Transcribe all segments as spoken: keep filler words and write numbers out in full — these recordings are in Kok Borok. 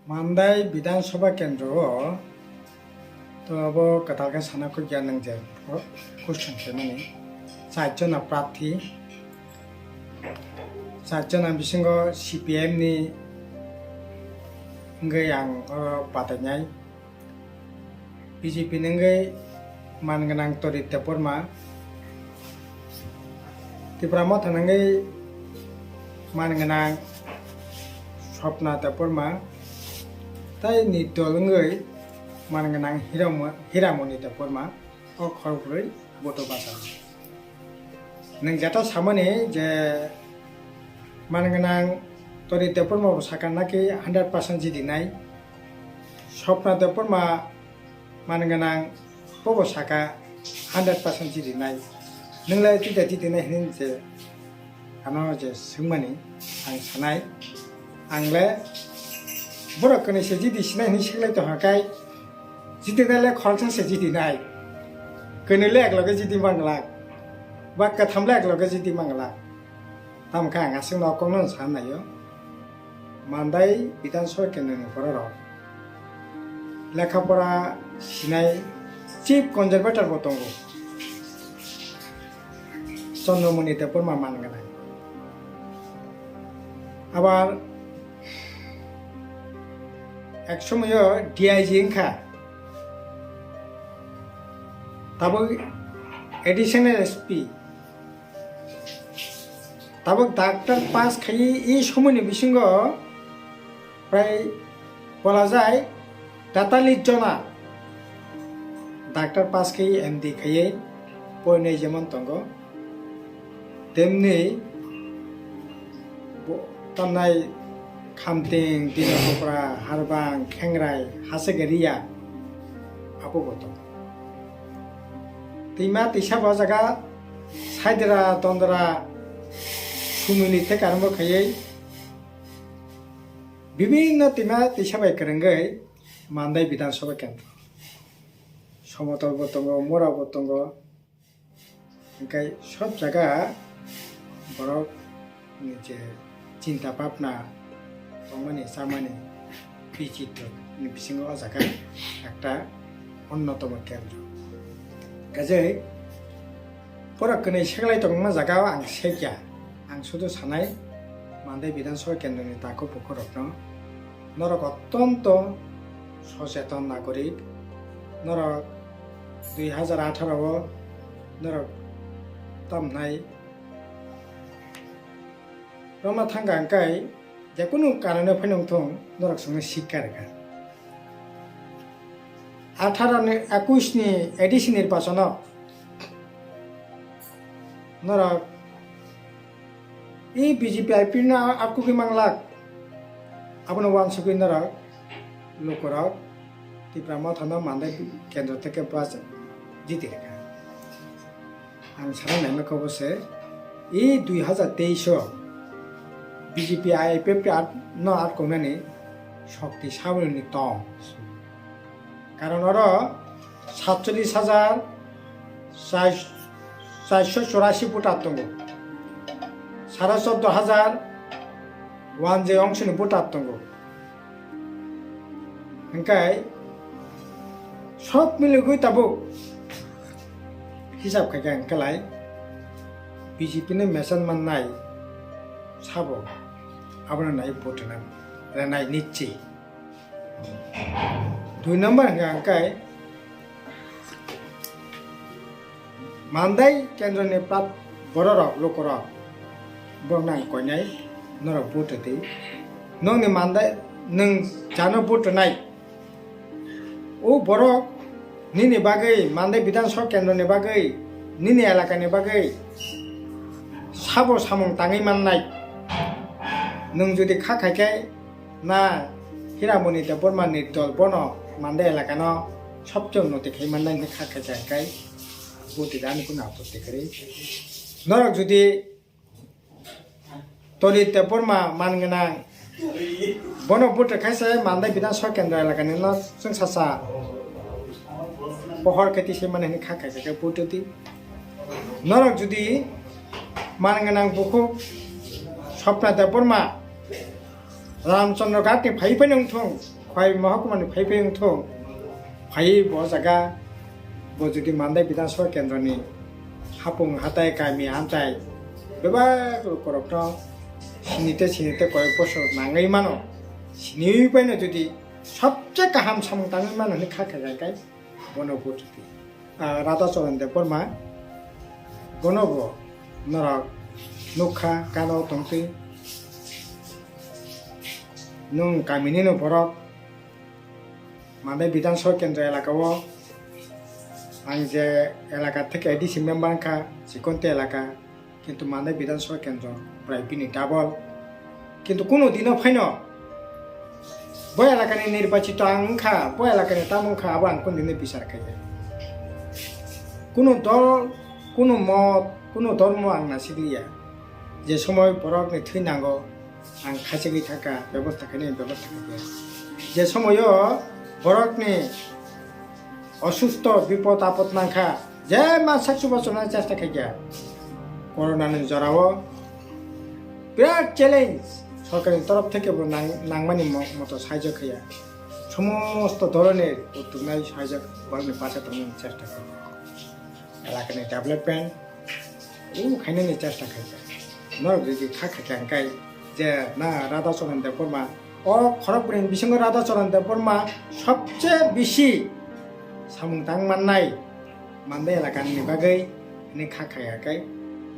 Mandai Bidhan Sabha Kendro o to abo kwtal khe sana kukya nang je question khe mani. Char jona prarthi, char jona bisingo C P M ni wngwi ang oro batainai. B J P ni wngwi man gwnang Torit Debbarma, Tipra Motha ni wngwi man gwnang Swapna Debbarma, tei nirdol wngwi man gwnang Hiramo-, Hiramoni Debbarma, o khorokbrwi vote o bachai. Nwng jeta samani je man gwnang Torit Debbarma bo saka naki hundred percent jidinai, Swapna Debbarma man gwnang bobo saka hundred percent jidinai. Nwnglai tita jidinai hinwi je ano je swngmani ang sanai. Ang le borok kwnwi se jidi sinai hinwi swklai tongkha kai, jidinai le khoroksa se jidinai. Kwnwi le ekloge jidi manglak, ba kwtham le ekloge jidi manglak. Tamo khe ang aswkno kokno sanai o. Mandai Bidhan Sabha Kendroni bororok lekha pora sinai chief conservator bo tongo, Chandramoni Debbarma man gwnang. Abar ek somoyo D I G wngkha, tabuk additional S P. Tabuk doctor pass khaiwi e somoini bisingo prai bolajai tatalish jona doctor pass khaiwi M D khaiwi porinai jemon tongo. Temni bo tamnai Khamting, Dinapokra, Harbang, Khengrai, Hasegariya, abo bo tongo. Twima twisa bo jaga Saidra, Dondra, Sumili tei karangbo khaiwi bibinno twima twisa bai kwrwngwi Mandai Bidhan Sabha Kendro. Somotol bo tongo, Mora bo tongo. Hingkai sob jaga borok ni je chinta bhabna tongmani, chamani, bichitro ni bisingo o jaga ekta onnotomo kendro. Kajai borok kwnwi seklai tongma jaga o ang sekya, ang sudu sanai Mandai Bidhan Sabha kendro ni takhuk bukhuk rokno, norok ottonto socheton nagorik, norok dui hajar atharo o norok tamnai rwna thangkha, hwnkhe jekunu karone phano wngthung, norok chwngno sikha rwkha. Atharo ni, ekush ni A D C nirbachono norok e B J P I P no atkugwi manglak, abono uansugwi norok lukurok Tipra Mothano Mandai kendro theke bus jiti rwkha. Ang sana naima khe obo se, e dui hajar teis o B J P I P F T no atkongnani shokti saboni tong. Karon oro satchollis hajar char-, charso chorasi voter tongo, sare choddo hajar wanjwi ongsoni voter tongo. Hingkai sob miligwi tabuk hisab khaikha hingkalai B J P ni mesen mannai sabo abono nai vote rwnai, rwnai nichi. Dui number hingka hingkai Mandai kendroni plat bororok, lukurok, borok nang koinai, norok vote rwdi. Nokni Mandai, nwng jano vote rwnai, o borok nini bagwi, Mandai Bidhan Sabha kendroni bagwi, nini elakani bagwi sabo samung tangwi mannai. Nwng jodi kha khaikhe, na Hiramoni Debbarma ni dol bono Mandai elakano sobchung noti khai mannai hwnwi kha khaikha hwnkhe, boti da ani kunu apotti kwrwi. Norok jodi Torit Debbarma man gwnang, bono vote khaisa Mandai Bidhan Sabha kendra elakani no chwng sacha pohor khe tisai mani hwnwi kha khaikha khe vote di. Norok jodi man gwnang bukhuk Swapna Debbarma Ramchandra Ghat ni phai phai nung thung, Khwai mohokuma ni phai phai wngthung, phai bo jaga bo jodi Mandai Bidhan Sabha kendro ni hapung hatai kami amchai bebak lukurokno sinite sinite koyek bosor nangwi mano, siniwi paino jodi sobse kaham samung tangwi mano hwnwi kha kha kha khe bono vote rwdi. Ah, Radha Charan Debbarma, bono bo norok nukha, gana o tongtwi. Nwng kamini no borok, Mandai Bidhan Sabha Kendra elaka o, ang je elaka theke A D C member wngkha, Chikonte elaka, kintu Mandai Bidhan Sabha Kendra prai bini double. Kintu kunu dino phaino bo elakani nirbachito ang wngkha, bo elakani tamo wngkha, abo ang kunu dino bichar khaiya. Kunu dol, kunu mot, kunu dhormo ang nasikliya. Je somoy borokni thwi nango, ang khachigwi thangkha, bebosta khainai, bebosta khaikha. Je somoyo borokni osustho, bipod apod nangkha, je ma sak chubachu nang chesta khaikha. Corona ni jorao birat challenge, sorkar ni torof theke bo nang-, nangmani mo-, moto sahajyo khaiya. Somosto dhoronor utuknai sahajyo borokni pache tongmani chesta khaikha. Elakani development, o khainani chesta khaikha. Norok jodi kha khaikha hwnkhe je na Radha Charan Debbarma, o khorok bwrwini bisingo Radha Charan Debbarma sobse bisi samung tang mannai, Mandai elakani bagwi hwnwi kha khaiya khe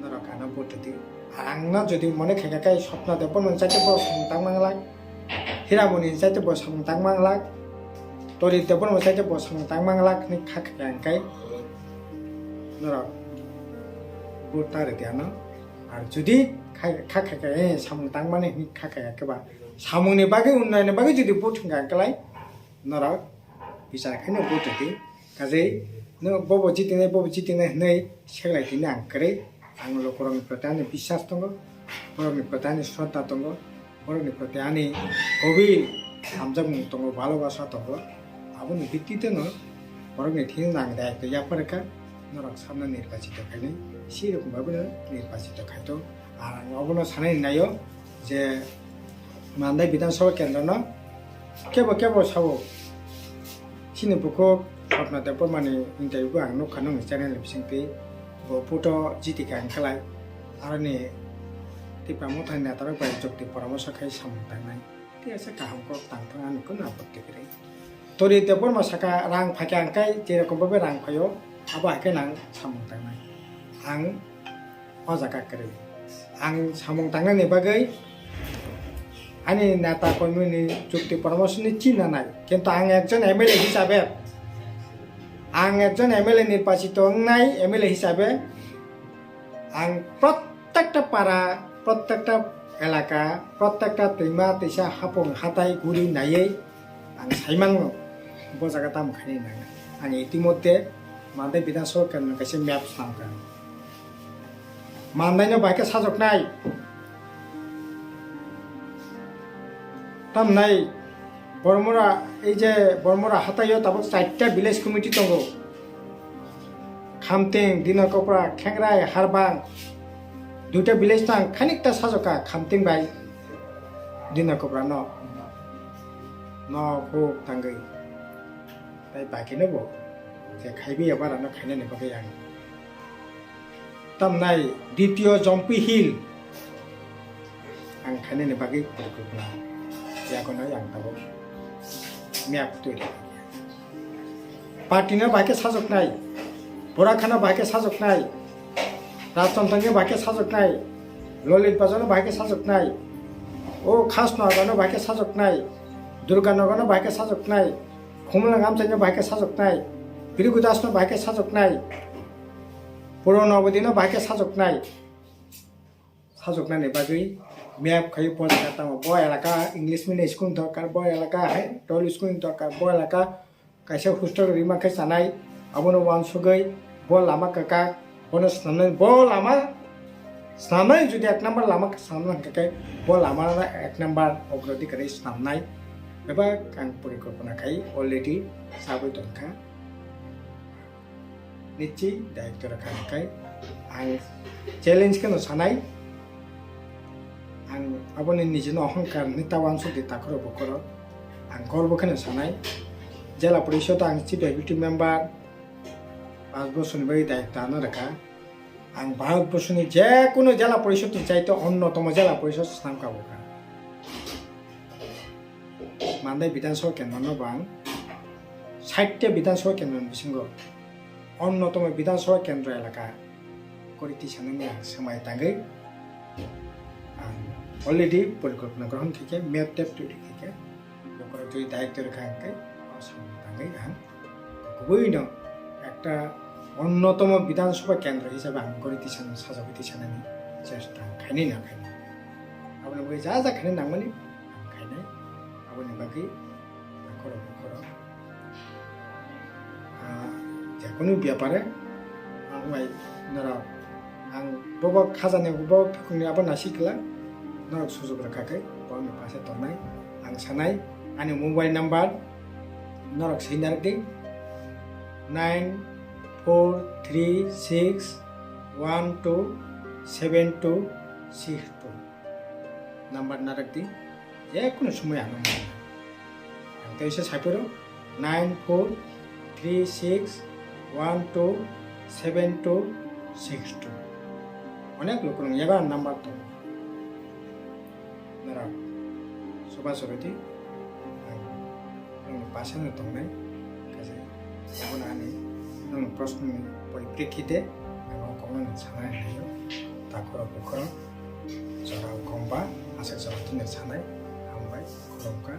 norok ano vote rwdi. Ang no jodi mone khaikha khe Swapna Debbarma ni chaite bo samung tang manglak, Hiramoni ni chaite bo samung tang manglak, Torit Debbarma ni chaite bo samung tang manglak hwnwi kha khaikha hwnkhe norok vote ta rwdi ano. Ar jodi kha, kha khaikha, eh, samung tang mani hwnwi kha khaikha khe ba, samungni bagwi, unnayonni bagwi jodi vote hwnkha hwnkhe lai, norok bichar khaino vote rwdi. Kajei no bobo jitinai, bobo jitinai hwnwi seklai tini ang kwrwi. Ang lukurokni proti ani biswas tongo, borokni proti ani shraddha tongo, borokni proti ani gobir hamjakmung tongo, bhalobasa tongo. Aboni bittiteno borokni thini nang dayatw yapharkha, norok samno nirbachito khainai, sirokni bagwino nirbachito khaito. Ar ang obono sanani naio je Mandai Bidhan Sabha Kendrono kebo kebo sao, chini bukhuk Swapna Debbarmani interview ang nukha nokni channel ni bisingtwi, bo vote o jitikha hwnkhalai, aroni Tipra Mothani netarok bai jukti poramorso khai samung tangnai. Tei asa kaham kok tangthang, ani kunu apatti kwrwi. Torit Debbarma saka rang phaikha hwnkhe, jerokom bhabe rang phaio, abo haikhe nang samung tangnai. Ang o jaga kwrwi. Ang samung tangnani bagwi ani neta koimoni chukti poramorso ni chinta nai. Kintu ang ekjon M L A hisabe, ang ekjon M L A nirbachito wngnai M L A hisabe, ang prottekta para, prottekta elaka, prottekta twima, twisa, hapung, hatai, guri naiwi ang saimango bo jaga tamo khainai nang. Ang itimodde Mandai Bidhan Sabha Kendro kaisa map swnamkha. Mandaino bahai khe sajoknai. Tamnai Bormora, ei je Bormora hataio tabuk chaita village committee tongo. Khamting, Dinakopra, Khengrai, Harbang. Duita village tang khanikta sajokha Khamting bai Dinakopra no. No huk tangwi. Tai bakino bo je khaibi ya bara no khainani bagwi ang. Tamnai Ditio Jompi Hill ang khainani bagwi porikolpona yakono ang tabuk map twi rwkha. Party no bahai khe sajoknai, Borakhano bahai khe sajoknai, Rajchandra no bahai khe sajoknai, Lolit Bazar no bahai khe sajoknai, o Khasnoga no bahai khe sajoknai, Durganagar no bahai khe sajoknai, Khumulwng Amchaino bahai khe sajoknai, Bhrigu Das no bahai khe sajoknai, Puro Nobodip no bahai khe sajoknai. Sajoknani bagwi map khai bo jaga tamo, bo elaka English medium school dorkar, bo elaka hai tol school dorkar, bo elaka kaisa hostel rima khe chanai, abono uansugwi bo lama kwkak, bono swnamnai, bo lama swnamnai, jodi ek number lama swnamna hwnkha khe bo lama ek number ogrodi kwrwi swnamnai. Bebak ang porikolpona khai already sagwi tongkha. Nichi daitw rwkha hwnkhe ang challenge kheno sanai, ang aboni nijino ohongkar hinwi ta uansukdi takhurok bukhurok. Ang korbo kheno sanai, jela porishod ang chief executive member, panch bosorni bagwi daitwno rwkha. Ang Bharat borsoni jekunu jela porishod ni chaito onnotomo jela porishod swnam kabukha. Mandai Bidhan Sabha kendro no bang sait ta Bidhan Sabha kendro ni bisingo onnotomo Bidhan Sabha kendro elaka kori tisanani ang swmai tangwi ang already porikolpona grohon khaikhe, map tap twi khaikhe, bokora twi daitw rwkha hwnkhe o samung tangwi ang kubui no ekta onnotomo Bidhan Sabha kendro hisabe ang kori tisano sajagwi tisanani chesta ang khainai na khainai. Aboni bagwi ja ja khainai nangmani ang khainai. Aboni bagwi akhoro bukhoro, ah, jekunu bepare ang bai norok ang bobo khajani bo phikungni abo nasi kla norok sujuk rwkha khe borokni pase tongnai ang sanai. Ani mobile number norok swi narwk di, nine four three six one two seven two six two number narwk di, jekunu somoi ano mano. Ang tei se saiporo nine four three six one two seven two six two. Onek lukurok yago number tongo. Norok soba soroti ang nokni pasano tongnai. Kaisa yagono ani nokni prosnoni poriprekhite ang o kokno sanai hwnwi takhoro bukhoro jora kongba aswk jora tini sanai hambai khulumkha.